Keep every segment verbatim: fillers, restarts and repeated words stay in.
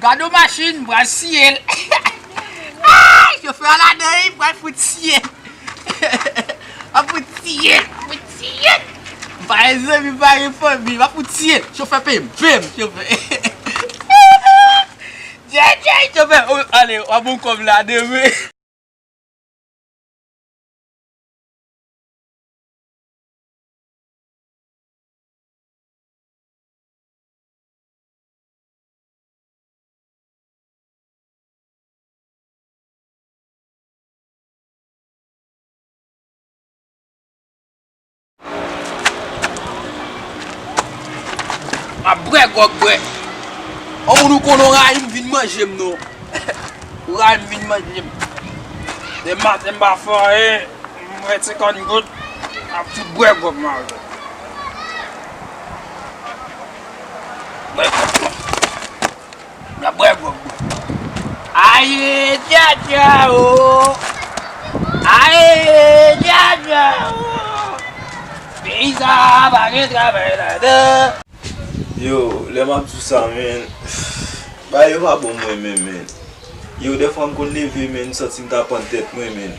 Gade machin, m pral siye l. Ay, chofè a ladan, wi, m pral fout siye l. M ap fout siye l, m ap fout siye l. M pa gen zanmi, m pa gen fanmi, m ap fout siye l. Chofè peye m, peye m, chofè. Djay, djay, chofè, o, ale, w ap bon kòb la demen. M ap bwè gwòg bwè. Yon moun ou konn ou rayi m vin manje m non. Ou rayi m vin manje m. Dematen m pa fè anyen. M mwen senkant goud. M ap fout bwè gwòg mwen avè. Bwè gwòg mwen. M ap bwè gwòg mwen. Aye djadja o. Aye djadja o. Peyi sa a pa gen travay ladan. Yo, lè m ap di w sa, men, bagay yo pa bon mwen menm, men. Yo, dèfwa m konn leve, men, m santi m ta pann tèt mwen, men.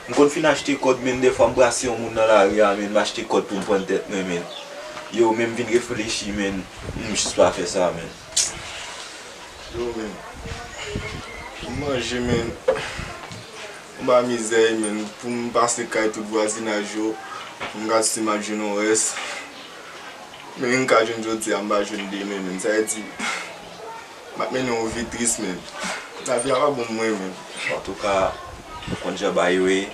M konn fin achte kòd, men, dèfwa m brase yon moun nan lari a, men, m achte kòd pou m pann tèt mwen, men. Yo, men m vin reflechi, men, m jis pa fè sa, men. Yo, men, pou m manje, men, anba mizè, men, pou m pase kay tout vwazinaj yo, pou m gad si m ap jwenn yon rès. Men m ka jwenn jodi a, m pa jwenn demen, men sa vle di, m ap mennen yon vi tris, men. Lavi a pa bon pou mwen, men. Antouka, ou konn jan bagay yo ye,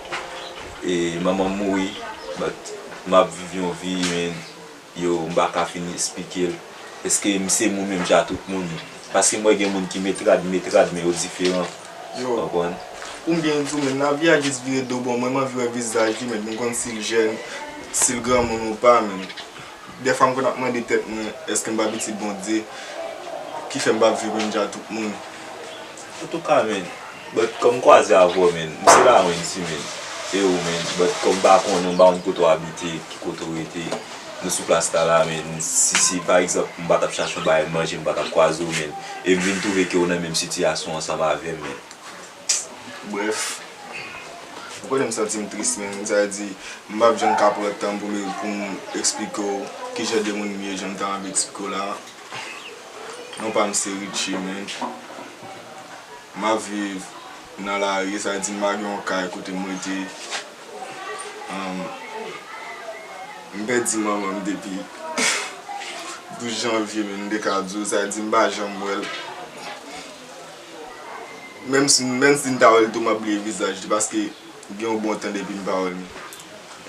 e manman m mouri, but m ap viv yon vi, men, yo, m pa ka fin esplike l. Èske m se moun menm jan ak tout moun? Paske m wè gen moun ki met rad, met rad, men yo diferan. Yo, konprann? Pou m byen di w, men, lavi a jis vire do bò. Mwen, m anvi wè vizaj li, men, pou m konn si l jèn, si l granmoun ou pa, men. Dèfwa m konn ap mande tèt mwen, èske m pa pitit Bondye ki fè m p ap viv menm jan ak tout moun? Antouka, men, but kòm m kwaze avè w, men, m se Lawens wi, men. E ou, men, but kòm m pa konnen w, m pa konn kote w abite, ki kote w rete, nou sou plas la la, men, si, si, pa egzanp, m pa t ap chache yon bagay manje, m pa t ap kwaze w, men, e m vin twouve ke w nan menm sitiyasyon ansanm avè m, men. Brèf, ou konnen m santi m tris, men, sa vle di, m p ap janm ka pran tan pou m, pou m eksplike w ki jan de moun m ye, jan m ta anvi eksplike w la. Non pa m se Richie, men. M ap viv nan lari, sa vle di m pa gen yon kay kote m rete. Ahn, m pèdi manman m depi douz janvye, men m te ka di w, sa vle di m pa janm wè l. Menm si, menm si m ta wè l tou, m ap bliye vizaj li, paske gen yon bon tan depi m pa wè l, men.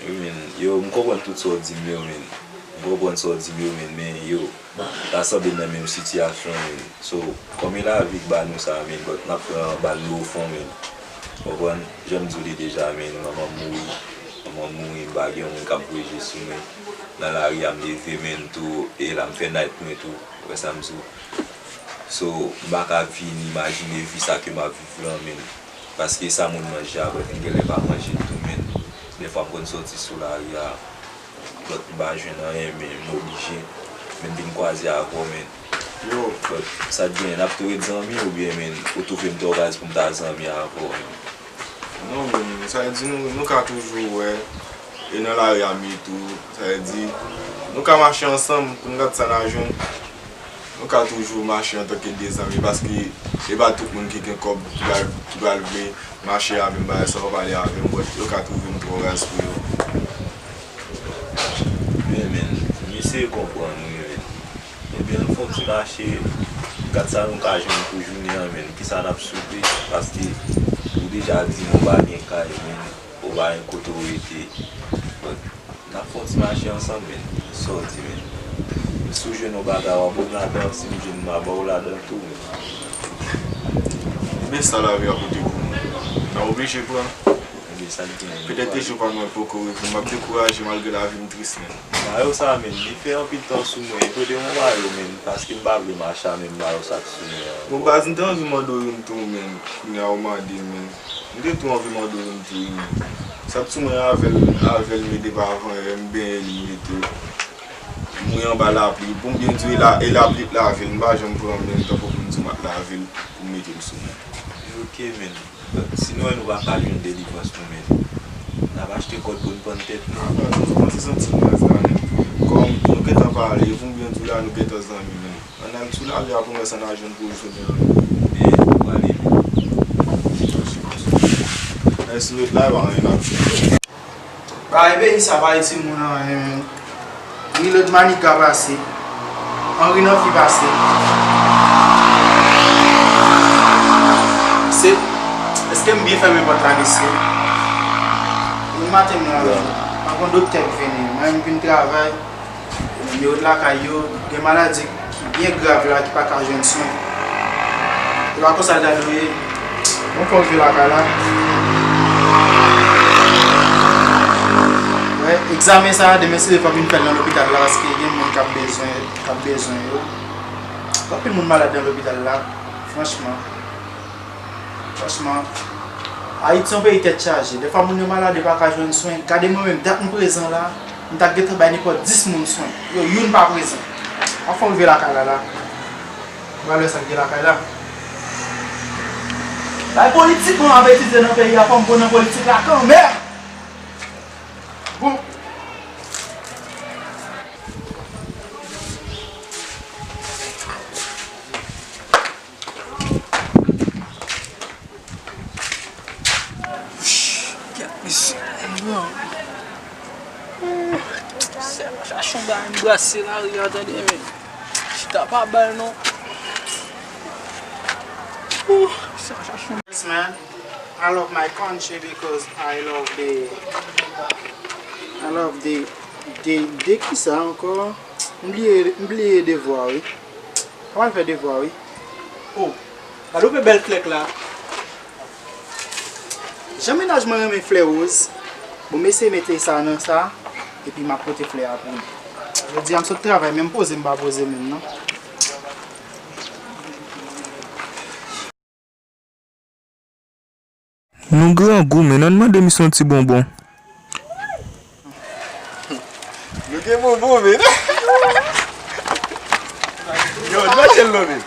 Wi, men, yo, m konprann tout sa w di m yo, men. M konprann sa w di m yo, men, men, yo, ta sanble m nan menm sitiyasyon, men. So, kòm e lavi k ba nou sa, men, but n ap pran bal nou ofon, men. Konprann? Jan m di w li deja, men, manman m mouri. Manman m mouri, m pa gen yon moun k ap voye je sou mwen. Nan lari a, m leve, men, tou, e la m fè night mwen tou. Ou wè sa m di w? So, m pa ka fin imajine vi sa ke m ap viv lan, men. Paske sa moun manje a, but m genlè pa manje l tou, men. Dèfwa m konn sòti sou lari a, but m pa jwenn anyen, men m oblije. Men m vin kwaze avè w, men. Yo. But sa t genyen, n ap tou ret zanmi oubyen, men, ou twouve m twò raz pou m ta zanmi avè w, men? Non, men, sa vle di nou, nou ka toujou wè, e nan lari a m ye tou, sa vle di, nou ka mache ansanm pou n gad sa n a jwenn. Nou ka toujou mache antanke de zanmi, paske e pa tout moun ki gen kòb ki pral, ki pral vle mache avè m, bagay sa, w pale avè m, but yo ka twouve m twò raz pou yo. Men, men, m eseye konprann, wi, men. Ebyen, ann fè yon ti mache, gad sa nou ka jwenn pou jounen an, men. Kisa n ap soupe? Paske ou deja di nou pa gen kay, men. Ou pa gen kote w rete. But, n ap fè yon ti mache ansanm, men. Sa w di, men? Si w jwenn yon bagay, w a ba m ladan, si m jwenn, m a ba w ladan tou, men. Ebyen, sa lavi a pote pou nou. N a oblije pran. Ebyen, sa l gen, men. Petèt ke jou pa m nan poko rive, m ap dekouraje malgre lavi m tris, men. Ba yo sa, men. Li fè anpil tan sou mwen. Pote m yon mayo, men. Paske m pa vle mache a, men m ba yo sa k sou mwen an. Bon, baz, m te anvi mande w youn tou, men. Kounye a ou mande m, men. M te tou anvi mande w youn tou, wi, men. Sa k sou mwen avè l, avè l m ede pa avan yè, m benyen li, m mete. M mouye anba lapli. Pou m byen di w, e la, e lapli k lave l, m pa janm pran, men, tanpou. Sou mat lavil pou m mete m sou mwen. Ok, men. Si nou wè nou pa ka jwenn delivrans nou menm, n ap achte kòd pou n pann tèt nou. Apa, nou kòmanse santi m baz la menm. Kòm nou gentan pale, pou m byen di w la, nou gentan zanmi menm. Ann al sou lari a pou m wè sa n a jwenn pou jounen an. E, ou prale menm. Mèsi, nou ret la, e pa anyen n ap fè. Bagay peyi sa pa itil moun anyen, menm. Reload Maniga pase. Henri Nafi pase. Se, èske m byen fèmen pòt la, mesye? Yon maten m la, menm. Pa gon doktè k vini. Mwen, m vin travay. Yo ret lakay yo, gen maladi ki byen grav la ki pa ka jwenn swen. E pa konsa l ta dwe ye. Bon, fò rive lakay la. Wè, egzamen sa a, demen si Dye vle, fòk vin fè l nan lopital la, paske gen moun k ap bezwen, k ap bezwen yo. Anpil moun malad nan lopital la, franchman. Franchman, Ayiti se yon peyi tèt chaje. Dèfwa moun yo malad, yo pa ka jwenn swen. Gade mwen menm, dat m prezan la, m ta gentan bay nenpòt dis moun swen. Yo, youn pa prezan. Anfen, m rive lakay la, la. M pral wè sa k gen lakay la. Bay politik, mwen ap etidye nan peyi a, fò m pran nan politik la kanmenm. Bon. Kèt mesye. Chache yon bagay m brase lari a, tande, men. Chita pa bay non. Chache yon Yes, man. I love my country because I love the, I love the, the, the kisa ankò? M bliye, m bliye devwa, wi. Mwen al fè devwa, wi. Oh, gade yon bèl flè la. Jan mennaj mwen renmen flè woz. Bon, m eseye mete sa nan sa, epi m ap pote flè a pou li. Jodi a, m sot travay, men m poze, m pa poze menm, non. Nou grangou, men ann mande misye yon ti bonbon. Nou gen bonbon, men. Yo, nou mache l non, men.